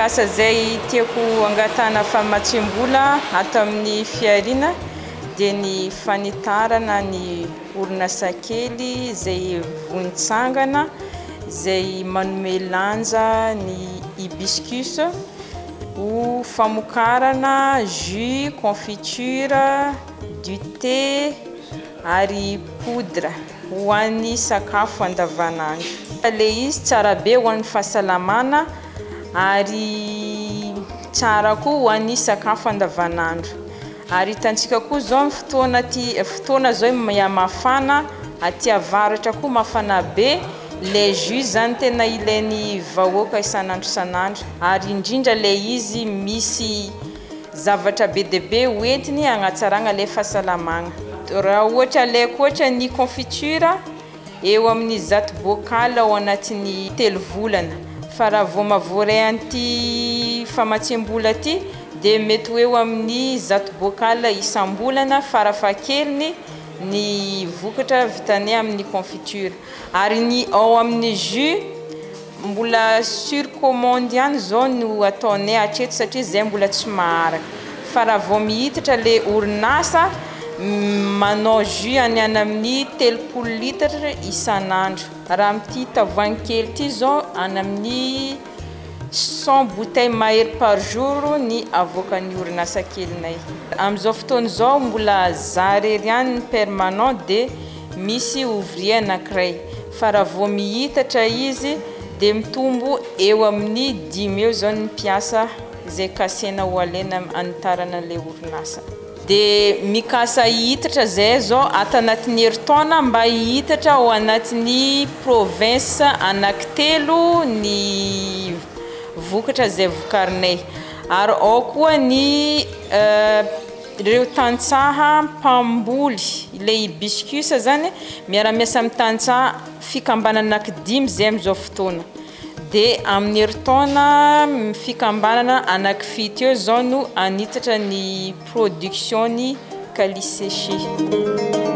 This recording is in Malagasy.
Tetikasa izay tiako angatahana famatsiam-bola ato amin'ny Fihariana dia ny fanitarana ny orinasa kely izay vonitsangana izay manome lanja ny hibiscus ho famokarana jus, confiture, du thé ary poudre ho an'ny sakafo andavanandro. Ilay izy tsara be ho an'ny fahasalamana ary tsara koa ho an'ny sakafo andavanandro. Ary hitantsika koa izao ny fotoana aty, fotoana izao mihamafana, aty avaratra koa mafana be, ilay jus izany tena ilain'ny vahoaka isan'andro isan'andro ary indrindra ilay izy misy Zavatra be dia be ho entiny hagnatsaragna le fahasalamagna. Raha ohatra alaiko ohatra ny confiture, eo amin'ny zato bocal ao anatin'ny telo volana. Fa raha vao mahavoaray an'ity famatsiam-bola ty dia mety ho eo amin'ny zato bocal isam-bolana farafahakeliny ny vokatra vitanay amin'ny confiture. Ary ny ao amin'ny jus, Mbola sur commande ihany izao no ataonay hatreto satria zay mbola tsy maharaka. Fa raha vao mihitatra le orinasa manao jus any any amin'ny 30 litres isan'andro. Raha amin'ity tavoahangy kely ity izao any amin'ny 100 bouteilles mahery par jour ny avoakan'ny orinasa kelinay. Amin'izao fotoana izao mbola za irery ihany ny permanent dia Misy ouvrier anankiray fa raha vao mihitatra izy dia mitombo eo amin'ny dimy eo izao ny mpiasa izay kasena ho alaina hanitarana ilay orinasa. Dia mikasa hihitatra izay izao ato anatin'ny herintaona mba hihitatra ao anatin'ny province anankitelo ny vokatra izay vokarinay ary ao koa ny Ireo tantsaha mpamboly ilay hibiscus zany miara-miasa amin'ny tantsaha fikambanana anaky dimy zay amin'izao fotoana dia amin'ny herintaona fikambanana anaky fito eo zao no hanitatra ny production ny calice séché.